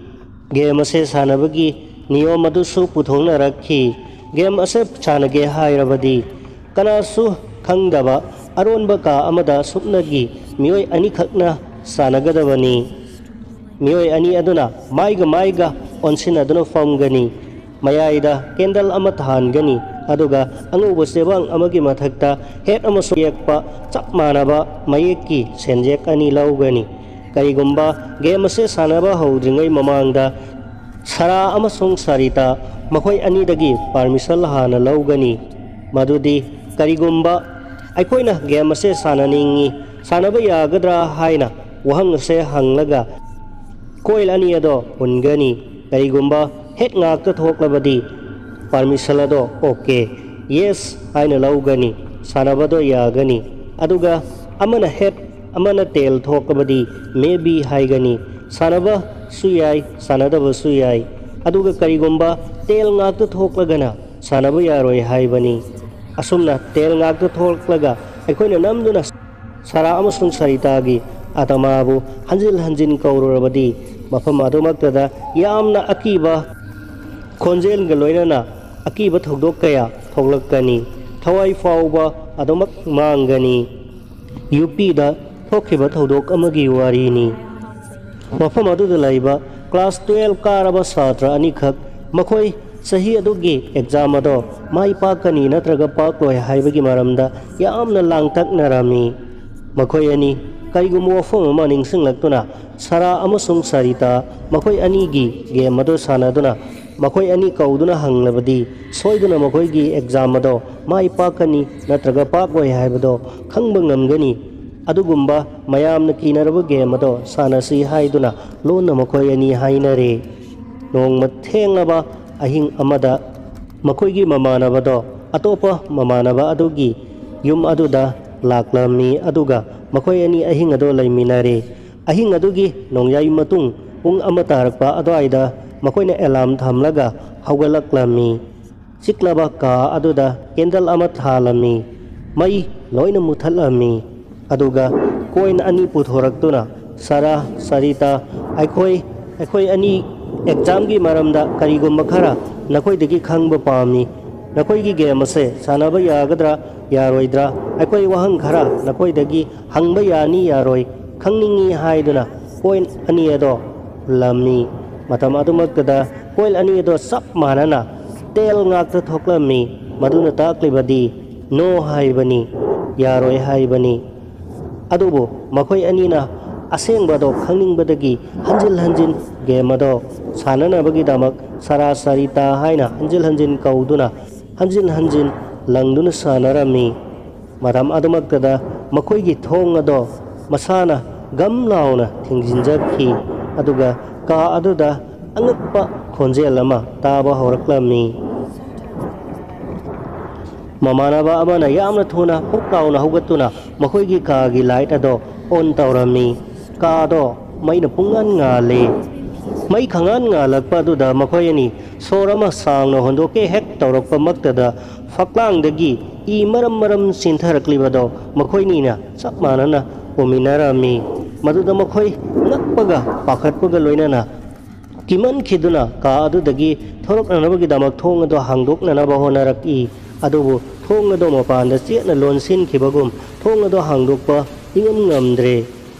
ꯒꯦꯝ ꯑꯁꯦ ꯁꯥꯟꯅꯕꯒꯤ ꯅꯤꯌꯣꯝ ꯑꯗꯨꯁꯨ ꯄꯨꯊꯣꯛꯅꯔꯛꯈꯤ꯫ ꯒꯦꯝ ꯑꯁꯦ ꯁꯥꯟꯅꯒꯦ ꯍꯥꯏꯔꯕꯗꯤ ꯀꯅꯥꯁꯨ ꯈꯪꯗꯕ ꯑꯔꯣꯟꯕ ꯀꯥ ꯑꯃꯗ ꯁꯨꯞꯅꯒꯤ ꯃꯤꯑꯣꯏ ꯑꯅꯤꯈꯛꯅ ꯁꯥꯟꯅꯒꯗꯕꯅꯤ꯫ ꯃꯤꯑꯣꯏ ꯑꯅꯤ ꯑꯗꯨꯅ ꯃꯥꯏꯒ ꯃꯥꯏꯒ ꯑꯣꯟꯁꯤꯟꯅꯗꯨꯅ ꯐꯝꯒꯅꯤ꯫ ꯃꯌꯥꯏꯗ ꯀꯦꯟꯗꯜ ꯑꯃ ꯊꯥꯟꯒꯅꯤ, ꯑꯗꯨꯒ ꯑꯉꯧꯕ ꯆꯦꯕꯥꯡ ꯑꯃꯒꯤ ꯃꯊꯛꯇ ꯍꯦꯠ ꯑꯃꯁꯨꯡ ꯌꯦꯛꯄ ꯆꯞ ꯃꯥꯟꯅꯕ ꯃꯌꯦꯛꯀꯤ ꯁꯦꯟꯖꯦꯛ ꯑꯅꯤ ꯂꯧꯒꯅꯤ꯫ ꯀꯔꯤꯒꯨꯝꯕ ꯒꯦꯝ ꯑꯁꯤ ꯁꯥꯟꯅꯕ ꯍꯧꯗ꯭ꯔꯤꯉꯩ ꯃꯃꯥꯡꯗ ꯁꯥꯔꯥ ꯑꯃꯁꯨꯡ ꯁꯥꯔꯤꯇꯥ ꯃꯈꯣꯏ ꯑꯅꯤꯗꯒꯤ ꯄꯥꯔꯃꯤꯁꯟ ꯍꯥꯟꯅ ꯂꯧꯒꯅꯤ꯫ ꯃꯗꯨꯗꯤ ꯀꯔꯤꯒꯨꯝꯕ ꯑꯩꯈꯣꯏꯅ ꯒꯦꯝ ꯑꯁꯤ ꯁꯥꯟꯅꯅꯤꯡꯏ, ꯁꯥꯟꯅꯕ ꯌꯥꯒꯗ꯭ꯔꯥ ꯍꯥꯏꯅ ꯋꯥꯍꯪ ꯑꯁꯤ ꯍꯪꯂꯒ ꯀꯣꯏꯜ ꯑꯅꯤ ꯑꯗꯣ ꯍꯨꯟꯒꯅꯤ꯫ ꯀꯔꯤꯒꯨꯝꯕ ꯍꯦꯠ ꯉꯥꯛꯇ ꯊꯣꯛꯂꯕꯗꯤ ꯄꯥꯔꯃꯤꯁꯟ ꯑꯗꯣ "Okay, yes" ꯍꯥꯏꯅ ꯂꯧꯒꯅꯤ, ꯁꯥꯟꯅꯕꯗꯣ ꯌꯥꯒꯅꯤ꯫ ꯑꯗꯨꯒ ꯑꯃꯅ ꯍꯦꯠ ꯑꯃꯅ ꯇꯦꯜ ꯊꯣꯛꯂꯕꯗꯤ ꯃꯦ ꯕꯤ ꯍꯥꯏꯒꯅꯤ꯫ ꯁꯥꯟꯅꯕꯁꯨ ꯌꯥꯏ, ꯁꯥꯟꯅꯗꯕꯁꯨ ꯌꯥꯏ꯫ ꯑꯗꯨꯒ ꯀꯔꯤꯒꯨꯝꯕ ꯇꯦꯜ ꯉꯥꯛꯇ ꯊꯣꯛꯂꯒꯅ ꯁꯥꯟꯅꯕ ꯌꯥꯔꯣꯏ ꯍꯥꯏꯕꯅꯤ꯫ ꯑꯁꯨꯝꯅ ꯇꯦꯜ ꯉꯥꯛꯇ ꯊꯣꯛꯂꯛꯂꯒ ꯑꯩꯈꯣꯏꯅ ꯅꯝꯗꯨꯅ ꯁꯥꯔꯥ ꯑꯃꯁꯨꯡ ꯁꯔꯤꯇꯥꯒꯤ ꯑꯇꯃꯥꯕꯨ ꯍꯟꯖꯤꯟ ꯍꯟꯖꯤꯟ ꯀꯧꯔꯨꯔꯕꯗꯤ, ꯃꯐꯝ ꯑꯗꯨꯃꯛꯇꯗ ꯌꯥꯝꯅ ꯑꯀꯤꯕ ꯈꯣꯟꯖꯦꯜꯒ ꯂꯣꯏꯅꯅ ꯑꯀꯤꯕ ꯊꯧꯗꯣꯛ ꯀꯌꯥ ꯊꯣꯛꯂꯛꯀꯅꯤ꯫ ꯊꯋꯥꯏ ꯐꯥꯎꯕ ꯑꯗꯨꯃꯛ ꯃꯥꯡꯒꯅꯤ꯫ ꯌꯨ ꯄꯤꯗ ꯊꯣꯛꯈꯤꯕ ꯊꯧꯗꯣꯛ ꯑꯃꯒꯤ ꯋꯥꯔꯤꯅꯤ꯫ ꯃꯐꯝ ꯑꯗꯨꯗ ꯂꯩꯕ ꯀ꯭ꯂꯥꯁ ꯇꯨꯌꯦꯜꯐ ꯀꯥꯔꯕ ꯁꯥꯇ꯭ꯔ ꯑꯅꯤꯈꯛ, ꯃꯈꯣꯏ ꯆꯍꯤ ꯑꯗꯨꯒꯤ ꯑꯦꯛꯖꯥꯝ ꯑꯗꯣ ꯃꯥꯏ ꯄꯥꯛꯀꯅꯤ ꯅꯠꯇ꯭ꯔꯒ ꯄꯥꯛꯂꯣꯏ ꯍꯥꯏꯕꯒꯤ ꯃꯔꯝꯗ ꯌꯥꯝꯅ ꯂꯥꯡꯇꯛꯅꯔꯝꯃꯤ꯫ ꯃꯈꯣꯏ ꯑꯅꯤ ꯀꯔꯤꯒꯨꯝꯕ ꯋꯥꯐꯝ ꯑꯃ ꯅꯤꯡꯁꯤꯡꯂꯛꯇꯨꯅ ꯁꯥꯔꯥ ꯑꯃꯁꯨꯡ ꯁꯔꯤꯇꯥ ꯃꯈꯣꯏ ꯑꯅꯤꯒꯤ ꯒꯦꯝ ꯑꯗꯨ ꯁꯥꯟꯅꯗꯨꯅ ꯃꯈꯣꯏ ꯑꯅꯤ ꯀꯧꯗꯨꯅ ꯍꯪꯂꯕꯗꯤ ꯁꯣꯏꯗꯅ ꯃꯈꯣꯏꯒꯤ ꯑꯦꯛꯖꯥꯝ ꯑꯗꯣ ꯃꯥꯏ ꯄꯥꯛꯀꯅꯤ ꯅꯠꯇ꯭ꯔꯒ ꯄꯥꯛꯂꯣꯏ ꯍꯥꯏꯕꯗꯣ ꯈꯪꯕ ꯉꯝꯒꯅꯤ꯫ ꯑꯗꯨꯒꯨꯝꯕ ꯃꯌꯥꯝꯅ ꯀꯤꯅꯔꯕ ꯒꯦꯝ ꯑꯗꯣ ꯁꯥꯟꯅꯁꯤ ꯍꯥꯏꯗꯨꯅ ꯂꯣꯟꯅ ꯃꯈꯣꯏ ꯑꯅꯤ ꯍꯥꯏꯅꯔꯦ꯫ ꯅꯣꯡꯃ ꯊꯦꯡꯂꯕ ꯑꯍꯤꯡ ꯑꯃꯗ ꯃꯈꯣꯏꯒꯤ ꯃꯃꯥꯟꯅꯕꯗꯣ ꯑꯇꯣꯞꯄ ꯃꯃꯥꯟꯅꯕ ꯑꯗꯨꯒꯤ ꯌꯨꯝ ꯑꯗꯨꯗ ꯂꯥꯛꯂꯝꯃꯤ, ꯑꯗꯨꯒ ꯃꯈꯣꯏ ꯑꯅꯤ ꯑꯍꯤꯡ ꯑꯗꯨ ꯂꯩꯃꯤꯟꯅꯔꯦ꯫ ꯑꯍꯤꯡ ꯑꯗꯨꯒꯤ ꯅꯣꯡꯌꯥꯏ ꯃꯇꯨꯡ ꯄꯨꯡ ꯑꯃ ꯇꯥꯔꯛꯄ ꯑꯗꯨꯋꯥꯏꯗ ꯃꯈꯣꯏꯅ ꯑꯦꯂꯥꯔꯝ ꯊꯝꯂꯒ ꯍꯧꯒꯠꯂꯛꯂꯝꯃꯤ꯫ ꯆꯤꯛꯂꯕ ꯀꯥ ꯑꯗꯨꯗ ꯀꯦꯟꯗꯜ ꯑꯃ ꯊꯥꯜꯂꯝꯃꯤ꯫ ꯃꯩ ꯂꯣꯏꯅ ꯃꯨꯊꯠꯂꯝꯃꯤ꯫ ꯑꯗꯨꯒ ꯀꯣꯏꯟ ꯑꯅꯤ ꯄꯨꯊꯣꯔꯛꯇꯨꯅ, "ꯁꯥꯔꯥ, ꯁꯔꯤꯇꯥ, ꯑꯩꯈꯣꯏ, ꯑꯩꯈꯣꯏ ꯑꯅꯤ ꯑꯦꯛꯖꯥꯝꯒꯤ ꯃꯔꯝꯗ ꯀꯔꯤꯒꯨꯝꯕ ꯈꯔ ꯅꯈꯣꯏꯗꯒꯤ ꯈꯪꯕ ꯄꯥꯝꯃꯤ꯫ ꯅꯈꯣꯏꯒꯤ ꯒꯦꯝ ꯑꯁꯦ ꯁꯥꯟꯅꯕ ꯌꯥꯒꯗ꯭ꯔꯥ, ꯌꯥꯔꯣꯏꯗ꯭ꯔꯥ? ꯑꯩꯈꯣꯏ ꯋꯥꯍꯪ ꯈꯔ ꯅꯈꯣꯏꯗꯒꯤ ꯍꯪꯕ ꯌꯥꯅꯤ, ꯌꯥꯔꯣꯏ ꯈꯪꯅꯤꯡꯉꯤ" ꯍꯥꯏꯗꯨꯅ ꯀꯣꯏꯟ ꯑꯅꯤ ꯑꯗꯣ ꯍꯨꯜꯂꯝꯃꯤ꯫ ꯃꯇꯝ ꯑꯗꯨꯃꯛꯇꯗ ꯀꯣꯏꯟ ꯑꯅꯤ ꯑꯗꯣ ꯆꯞ ꯃꯥꯟꯅꯅ ꯇꯦꯜ ꯉꯥꯛꯇ ꯊꯣꯛꯂꯝꯃꯤ꯫ ꯃꯗꯨꯅ ꯇꯥꯛꯂꯤꯕꯗꯤ "ꯅꯣ" ꯍꯥꯏꯕꯅꯤ, ꯌꯥꯔꯣꯏ ꯍꯥꯏꯕꯅꯤ꯫ ꯑꯗꯨꯕꯨ ꯃꯈꯣꯏ ꯑꯅꯤꯅ ꯑꯁꯦꯡꯕꯗꯣ ꯈꯪꯅꯤꯡꯕꯗꯒꯤ ꯍꯟꯖꯤꯟ ꯍꯟꯖꯤꯟ ꯒꯦꯝ ꯑꯗꯣ ꯁꯥꯟꯅꯅꯕꯒꯤꯗꯃꯛ "ꯁꯥꯔꯥ, ꯁꯔꯤꯇꯥ" ꯍꯥꯏꯅ ꯍꯟꯖꯤꯟ ꯍꯟꯖꯤꯟ ꯀꯧꯗꯨꯅ ꯍꯟꯖꯤꯟ ꯍꯟꯖꯤꯟ ꯂꯪꯗꯨꯅ ꯁꯥꯟꯅꯔꯝꯃꯤ꯫ ꯃꯇꯝ ꯑꯗꯨꯃꯛꯇꯗ ꯃꯈꯣꯏꯒꯤ ꯊꯣꯡ ꯑꯗꯣ ꯃꯁꯥꯅ ꯒꯝ ꯂꯥꯎꯅ ꯊꯤꯡꯖꯤꯟꯖꯈꯤ, ꯑꯗꯨꯒ ꯀꯥ ꯑꯗꯨꯗ ꯑꯉꯛꯄ ꯈꯣꯟꯖꯦꯜ ꯑꯃ ꯇꯥꯕ ꯍꯧꯔꯛꯂꯝꯃꯤ꯫ ꯃꯃꯥꯟꯅꯕ ꯑꯃꯅ ꯌꯥꯝꯅ ꯊꯨꯅ ꯄꯨꯛ ꯂꯥꯎꯅ ꯍꯧꯒꯠꯇꯨꯅ ꯃꯈꯣꯏꯒꯤ ꯀꯥꯒꯤ ꯂꯥꯏꯠ ꯑꯗꯣ ꯑꯣꯟ ꯇꯧꯔꯝꯃꯤ꯫ ꯀꯥꯗꯣ ꯃꯩꯅ ꯄꯨꯡꯉꯥꯟ ꯉꯥꯜꯂꯤ꯫ ꯃꯩ ꯈꯪꯉꯥꯟ ꯉꯥꯜꯂꯛꯄ ꯑꯗꯨꯗ ꯃꯈꯣꯏ ꯑꯅꯤ ꯁꯣꯔ ꯑꯃ ꯁꯥꯡꯅ ꯍꯣꯟꯗꯣꯛꯀꯦ ꯍꯦꯛ ꯇꯧꯔꯛꯄꯃꯛꯇꯗ ꯐꯛꯂꯥꯡꯗꯒꯤ ꯏ ꯃꯔꯝ ꯃꯔꯝ ꯆꯦꯟꯊꯔꯛꯂꯤꯕꯗꯣ ꯃꯈꯣꯏꯅꯤꯅ ꯆꯞ ꯃꯥꯟꯅꯅ ꯎꯃꯤꯟꯅꯔꯝꯃꯤ꯫ ꯃꯗꯨꯗ ꯃꯈꯣꯏ ꯉꯛꯄꯒ ꯄꯥꯈꯠꯄꯒ ꯂꯣꯏꯅꯅ ꯀꯤꯃꯟꯈꯤꯗꯨꯅ ꯀꯥ ꯑꯗꯨꯗꯒꯤ ꯊꯣꯔꯛꯅꯅꯕꯒꯤꯗꯃꯛ ꯊꯣꯡ ꯑꯗꯨ ꯍꯥꯡꯗꯣꯛꯅꯅꯕ ꯍꯣꯠꯅꯔꯛꯏ꯫ ꯑꯗꯨꯕꯨ ꯊꯣꯡ ꯑꯗꯨ ꯃꯄꯥꯟꯗ ꯆꯦꯠꯅ ꯂꯣꯟꯁꯤꯟꯈꯤꯕꯒꯨꯝ ꯊꯣꯡ ꯑꯗꯨ ꯍꯥꯡꯗꯣꯛꯄ ꯏꯉꯝ ꯉꯝꯗ꯭ꯔꯦ꯫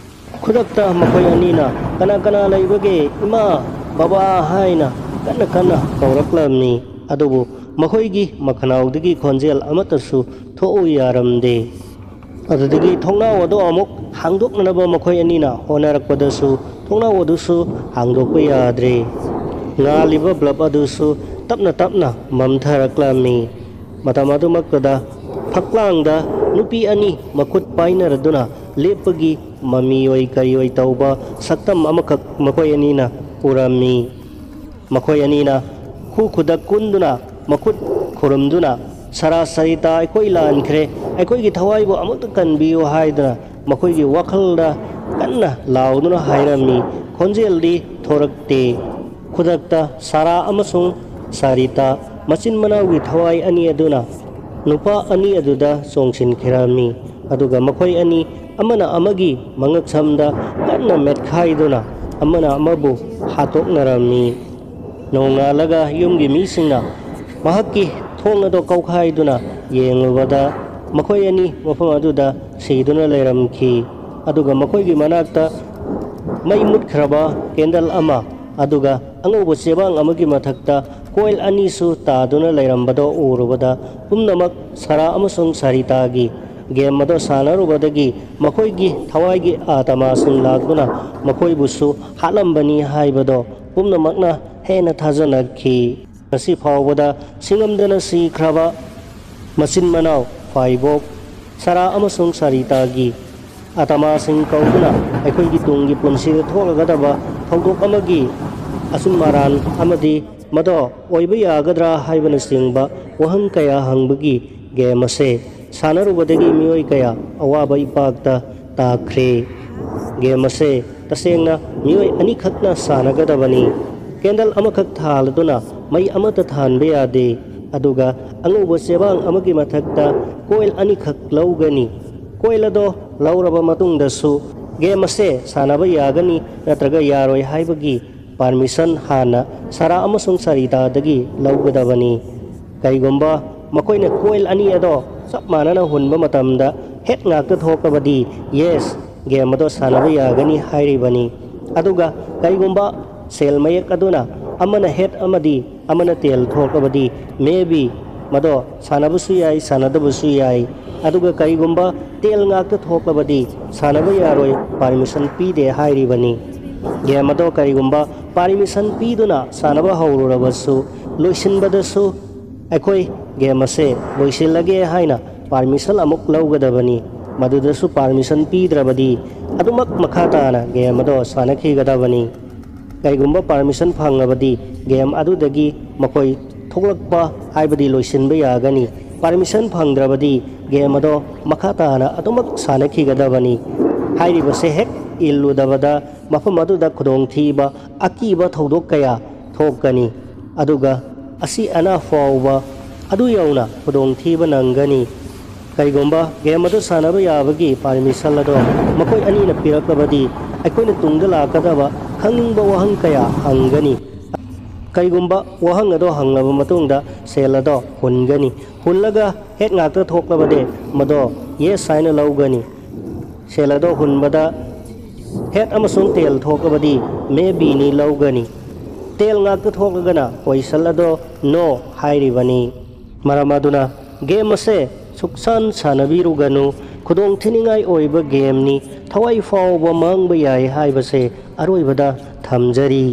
ꯈꯨꯗꯛꯇ ꯃꯈꯣꯏ ꯑꯅꯤꯅ "ꯀꯅꯥ ꯀꯅꯥ ꯂꯩꯕꯒꯦ? ꯏꯃꯥ, ꯕꯕꯥ" ꯍꯥꯏꯅ ꯀꯟꯅ ꯀꯟꯅ ꯀꯧꯔꯛꯂꯝꯃꯤ꯫ ꯑꯗꯨꯕꯨ ꯃꯈꯣꯏꯒꯤ ꯃꯈꯅꯥꯎꯗꯒꯤ ꯈꯣꯟꯖꯦꯜ ꯑꯃꯠꯇꯁꯨ ꯊꯣꯛꯎ ꯌꯥꯔꯝꯗꯦ꯫ ꯑꯗꯨꯗꯒꯤ ꯊꯣꯡꯅꯥꯎ ꯑꯗꯨ ꯑꯃꯨꯛ ꯍꯥꯡꯗꯣꯛꯅꯅꯕ ꯃꯈꯣꯏ ꯑꯅꯤꯅ ꯍꯣꯠꯅꯔꯛꯄꯗꯁꯨ ꯊꯣꯡꯅꯥꯎ ꯑꯗꯨꯁꯨ ꯍꯥꯡꯗꯣꯛꯄ ꯌꯥꯗ꯭ꯔꯦ꯫ ꯉꯥꯜꯂꯤꯕ ꯕ꯭ꯂꯕ ꯑꯗꯨꯁꯨ ꯇꯞꯅ ꯇꯞꯅ ꯃꯝꯊꯔꯛꯂꯝꯃꯤ꯫ ꯃꯇꯝ ꯑꯗꯨꯃꯛꯇꯗ ꯐꯛꯂꯥꯡꯗ ꯅꯨꯄꯤ ꯑꯅꯤ ꯃꯈꯨꯠ ꯄꯥꯏꯅꯔꯗꯨꯅ ꯂꯦꯞꯄꯒꯤ ꯃꯃꯤ ꯑꯣꯏ ꯀꯔꯤ ꯑꯣꯏ ꯇꯧꯕ ꯁꯛꯇꯝ ꯑꯃꯈꯛ ꯃꯈꯣꯏ ꯑꯅꯤꯅ ꯎꯔꯝꯃꯤ꯫ ꯃꯈꯣꯏ ꯑꯅꯤꯅ ꯈꯨ ꯈꯨꯗꯛ ꯀꯨꯟꯗꯨꯅ, ꯃꯈꯨꯠ ꯈꯨꯔꯨꯝꯗꯨꯅ, "ꯁꯔꯥ ꯁꯔꯤꯇꯥ, ꯑꯩꯈꯣꯏ ꯂꯥꯟꯈ꯭ꯔꯦ, ꯑꯩꯈꯣꯏꯒꯤ ꯊꯋꯥꯏꯕꯨ ꯑꯃꯨꯛꯇ ꯀꯟꯕꯤꯌꯨ" ꯍꯥꯏꯗꯨꯅ ꯃꯈꯣꯏꯒꯤ ꯋꯥꯈꯜꯗ ꯀꯟꯅ ꯂꯥꯎꯗꯨꯅ ꯍꯥꯏꯔꯝꯃꯤ꯫ ꯈꯣꯟꯖꯦꯜꯗꯤ ꯊꯣꯔꯛꯇꯦ꯫ ꯈꯨꯗꯛꯇ ꯁꯥꯔꯥ ꯑꯃꯁꯨꯡ ꯁꯥꯔꯤꯇꯥ, ꯃꯆꯤꯟ ꯃꯅꯥꯎꯒꯤ ꯊꯋꯥꯏ ꯑꯅꯤ ꯑꯗꯨꯅ ꯅꯨꯄꯥ ꯑꯅꯤ ꯑꯗꯨꯗ ꯆꯣꯡꯁꯤꯟꯈꯤꯔꯝꯃꯤ꯫ ꯑꯗꯨꯒ ꯃꯈꯣꯏ ꯑꯅꯤ ꯑꯃꯅ ꯑꯃꯒꯤ ꯃꯉꯛꯁꯝꯗ ꯀꯟꯅ ꯃꯦꯠꯈꯥꯏꯗꯨꯅ ꯑꯃꯅ ꯑꯃꯕꯨ ꯍꯥꯠꯇꯣꯛꯅꯔꯝꯃꯤ꯫ ꯅꯣꯡꯉꯥꯜꯂꯒ ꯌꯨꯝꯒꯤ ꯃꯤꯁꯤꯡꯅ ꯃꯍꯥꯛꯀꯤ ꯊꯣꯡ ꯑꯗꯨ ꯀꯧꯈꯥꯏꯗꯨꯅ ꯌꯦꯡꯂꯨꯕꯗ ꯃꯈꯣꯏ ꯑꯅꯤ ꯃꯐꯝ ꯑꯗꯨꯗ ꯁꯤꯗꯨꯅ ꯂꯩꯔꯝꯈꯤ꯫ ꯑꯗꯨꯒ ꯃꯈꯣꯏꯒꯤ ꯃꯅꯥꯛꯇ ꯃꯩ ꯃꯨꯠꯈ꯭ꯔꯕ ꯀꯦꯟꯗꯜ ꯑꯃ, ꯑꯗꯨꯒ ꯑꯉꯧꯕ ꯆꯦꯕꯥꯡ ꯑꯃꯒꯤ ꯃꯊꯛꯇ ꯀꯣꯏꯜ ꯑꯅꯤꯁꯨ ꯇꯥꯗꯨꯅ ꯂꯩꯔꯝꯕꯗꯣ ꯎꯔꯨꯕꯗ, ꯄꯨꯝꯅꯃꯛ ꯁꯥꯔꯥ ꯑꯃꯁꯨꯡ ꯁꯥꯔꯤꯇꯥꯒꯤ ꯒꯦꯝ ꯑꯗꯣ ꯁꯥꯟꯅꯔꯨꯕꯗꯒꯤ ꯃꯈꯣꯏꯒꯤ ꯊꯋꯥꯏꯒꯤ ꯑꯥꯇꯃꯥꯁꯤꯡ ꯂꯥꯛꯇꯨꯅ ꯃꯈꯣꯏꯕꯨꯁꯨ ꯍꯥꯠꯂꯝꯕꯅꯤ ꯍꯥꯏꯕꯗꯣ ꯄꯨꯝꯅꯃꯛꯅ ꯍꯦꯟꯅ ꯊꯥꯖꯅꯈꯤ꯫ ꯉꯁꯤ ꯐꯥꯎꯕꯗ ꯁꯤꯡꯉꯝꯗꯅ ꯁꯤꯈ꯭ꯔꯕ ꯃꯆꯤꯟ ꯃꯅꯥꯎ ꯐꯥꯏꯕꯣꯛ, ꯁꯥꯔꯥ ꯑꯃꯁꯨꯡ ꯁꯥꯔꯤꯇꯥꯒꯤ ꯑꯥꯇꯃꯥꯁꯤꯡ ꯀꯧꯗꯨꯅ ꯑꯩꯈꯣꯏꯒꯤ ꯇꯨꯡꯒꯤ ꯄꯨꯟꯁꯤꯗ ꯊꯣꯛꯂꯒꯗꯕ ꯊꯧꯗꯣꯛ ꯑꯃꯒꯤ ꯑꯆꯨꯝ ꯑꯔꯥꯟ ꯑꯃꯗꯤ ꯃꯗꯣ ꯑꯣꯏꯕ ꯌꯥꯒꯗ꯭ꯔꯥ ꯍꯥꯏꯕꯅꯆꯤꯡꯕ ꯋꯥꯍꯪ ꯀꯌꯥ ꯍꯪꯕꯒꯤ ꯒꯦꯝ ꯑꯁꯦ ꯁꯥꯟꯅꯔꯨꯕꯗꯒꯤ ꯃꯤꯑꯣꯏ ꯀꯌꯥ ꯑꯋꯥꯕ ꯏꯄꯥꯛꯇ ꯇꯥꯈ꯭ꯔꯦ꯫ ꯒꯦꯝ ꯑꯁꯦ ꯇꯁꯦꯡꯅ ꯃꯤꯑꯣꯏ ꯑꯅꯤꯈꯛꯅ ꯁꯥꯟꯅꯒꯗꯕꯅꯤ꯫ ꯀꯦꯟꯗꯜ ꯑꯃꯈꯛ ꯊꯥꯜꯂꯗꯨꯅ ꯃꯩ ꯑꯃꯠꯇ ꯊꯥꯟꯕ ꯌꯥꯗꯦ꯫ ꯑꯗꯨꯒ ꯑꯉꯧꯕ ꯆꯦꯕꯥꯡ ꯑꯃꯒꯤ ꯃꯊꯛꯇ ꯀꯣꯏꯜ ꯑꯅꯤꯈꯛ ꯂꯧꯒꯅꯤ꯫ ꯀꯣꯏꯜ ꯑꯗꯣ ꯂꯧꯔꯕ ꯃꯇꯨꯡꯗꯁꯨ ꯒꯦꯝ ꯑꯁꯦ ꯁꯥꯟꯅꯕ ꯌꯥꯒꯅꯤ ꯅꯠꯇ꯭ꯔꯒ ꯌꯥꯔꯣꯏ ꯍꯥꯏꯕꯒꯤ ꯄꯥꯔꯃꯤꯁꯟ ꯍꯥꯟꯅ ꯁꯥꯔꯥ ꯑꯃꯁꯨꯡ ꯁꯔꯤꯇꯥꯗꯒꯤ ꯂꯧꯒꯗꯕꯅꯤ꯫ ꯀꯔꯤꯒꯨꯝꯕ ꯃꯈꯣꯏꯅ ꯀꯣꯏꯜ ꯑꯅꯤ ꯑꯗꯣ ꯆꯞ ꯃꯥꯟꯅꯅ ꯍꯨꯟꯕ ꯃꯇꯝꯗ ꯍꯦꯠ ꯉꯥꯛꯇ ꯊꯣꯛꯂꯕꯗꯤ ꯌꯦꯁ, ꯒꯦꯝ ꯑꯗꯣ ꯁꯥꯟꯅꯕ ꯌꯥꯒꯅꯤ ꯍꯥꯏꯔꯤꯕꯅꯤ꯫ ꯑꯗꯨꯒ ꯀꯔꯤꯒꯨꯝꯕ ꯁꯦꯜ ꯃꯌꯦꯛ ꯑꯗꯨꯅ ꯑꯃꯅ ꯍꯦꯠ ꯑꯃꯗꯤ ꯑꯃꯅ ꯇꯦꯜ ꯊꯣꯛꯂꯕꯗꯤ ꯃꯦ ꯕꯤ ꯃꯗꯣ ꯁꯥꯟꯅꯕꯁꯨ ꯌꯥꯏ, ꯁꯥꯟꯅꯗꯕꯁꯨ ꯌꯥꯏ꯫ ꯑꯗꯨꯒ ꯀꯔꯤꯒꯨꯝꯕ ꯇꯦꯜ ꯉꯥꯛꯇ ꯊꯣꯛꯂꯕꯗꯤ ꯁꯥꯟꯅꯕ ꯌꯥꯔꯣꯏ, ꯄꯥꯔꯃꯤꯁꯟ ꯄꯤꯗꯦ ꯍꯥꯏꯔꯤꯕꯅꯤ꯫ ꯒꯦꯝ ꯑꯗꯣ ꯀꯔꯤꯒꯨꯝꯕ ꯄꯥꯔꯃꯤꯁꯟ ꯄꯤꯗꯨꯅ ꯁꯥꯟꯅꯕ ꯍꯧꯔꯨꯔꯕꯁꯨ, ꯂꯣꯏꯁꯤꯟꯕꯗꯁꯨ ꯑꯩꯈꯣꯏ ꯒꯦꯝ ꯑꯁꯦ ꯂꯣꯏꯁꯤꯜꯂꯒꯦ ꯍꯥꯏꯅ ꯄꯥꯔꯃꯤꯁꯟ ꯑꯃꯨꯛ ꯂꯧꯒꯗꯕꯅꯤ꯫ ꯃꯗꯨꯗꯁꯨ ꯄꯥꯔꯃꯤꯁꯟ ꯄꯤꯗ꯭ꯔꯕꯗꯤ ꯑꯗꯨꯃꯛ ꯃꯈꯥ ꯇꯥꯅ ꯒꯦꯝ ꯑꯗꯣ ꯁꯥꯟꯅꯈꯤꯒꯗꯕꯅꯤ꯫ ꯀꯔꯤꯒꯨꯝꯕ ꯄꯥꯔꯃꯤꯁꯟ ꯐꯪꯂꯕꯗꯤ ꯒꯦꯝ ꯑꯗꯨꯗꯒꯤ ꯃꯈꯣꯏ ꯊꯣꯛꯂꯛꯄ ꯍꯥꯏꯕꯗꯤ ꯂꯣꯏꯁꯤꯟꯕ ꯌꯥꯒꯅꯤ꯫ ꯄꯥꯔꯃꯤꯁꯟ ꯐꯪꯗ꯭ꯔꯕꯗꯤ ꯒꯦꯝ ꯑꯗꯣ ꯃꯈꯥ ꯇꯥꯅ ꯑꯗꯨꯃꯛ ꯁꯥꯟꯅꯈꯤꯒꯗꯕꯅꯤ꯫ ꯍꯥꯏꯔꯤꯕꯁꯦ ꯍꯦꯛ ꯏꯜꯂꯨꯗꯕꯗ ꯃꯐꯝ ꯑꯗꯨꯗ ꯈꯨꯗꯣꯡꯊꯤꯕ, ꯑꯀꯤꯕ ꯊꯧꯗꯣꯛ ꯀꯌꯥ ꯊꯣꯛꯀꯅꯤ꯫ ꯑꯗꯨꯒ ꯑꯁꯤ ꯑꯅꯥ ꯐꯥꯎꯕ ꯑꯗꯨ ꯌꯧꯅ ꯈꯨꯗꯣꯡꯊꯤꯕ ꯅꯪꯒꯅꯤ꯫ ꯀꯔꯤꯒꯨꯝꯕ ꯒꯦꯝ ꯑꯗꯨ ꯁꯥꯟꯅꯕ ꯌꯥꯕꯒꯤ ꯄꯥꯔꯃꯤꯁꯟ ꯑꯗꯣ ꯃꯈꯣꯏ ꯑꯅꯤꯅ ꯄꯤꯔꯛꯂꯕꯗꯤ ꯑꯩꯈꯣꯏꯅ ꯇꯨꯡꯗ ꯂꯥꯛꯀꯗꯕ ꯈꯪꯅꯤꯡꯕ ꯋꯥꯍꯪ ꯀꯌꯥ ꯍꯪꯒꯅꯤ꯫ ꯀꯔꯤꯒꯨꯝꯕ ꯋꯥꯍꯪ ꯑꯗꯣ ꯍꯪꯂꯕ ꯃꯇꯨꯡꯗ ꯁꯦꯜ ꯑꯗꯣ ꯍꯨꯟꯒꯅꯤ꯫ ꯍꯨꯜꯂꯒ ꯍꯦꯠ ꯉꯥꯛꯇ ꯊꯣꯛꯂꯕꯗꯤ ꯃꯗꯣ ꯌꯦꯁ ꯍꯥꯏꯅ ꯂꯧꯒꯅꯤ꯫ ꯁꯦꯜ ꯑꯗꯣ ꯍꯨꯟꯕꯗ ꯍꯦꯠ ꯑꯃꯁꯨꯡ ꯇꯦꯜ ꯊꯣꯛꯂꯕꯗꯤ ꯃꯦ ꯕꯤꯅꯤ ꯂꯧꯒꯅꯤ꯫ ꯇꯦꯜ ꯉꯥꯛꯇ ꯊꯣꯛꯂꯒꯅ ꯄꯣꯏꯁꯜ ꯑꯗꯣ ꯅꯣ ꯍꯥꯏꯔꯤꯕꯅꯤ꯫ ꯃꯔꯝ ꯑꯗꯨꯅ ꯒꯦꯝ ꯑꯁꯦ ꯁꯨꯛꯁꯥꯟ ꯁꯥꯟꯅꯕꯤꯔꯨꯒꯅꯨ꯫ ꯈꯨꯗꯣꯡ ꯊꯤꯅꯤꯡꯉꯥꯏ ꯑꯣꯏꯕ ꯒꯦꯝꯅꯤ꯫ ꯊꯋꯥꯏ ꯐꯥꯎꯕ ꯃꯥꯡꯕ ꯌꯥꯏ ꯍꯥꯏꯕꯁꯦ ꯑꯔꯣꯏꯕꯗ ꯊꯝꯖꯔꯤ꯫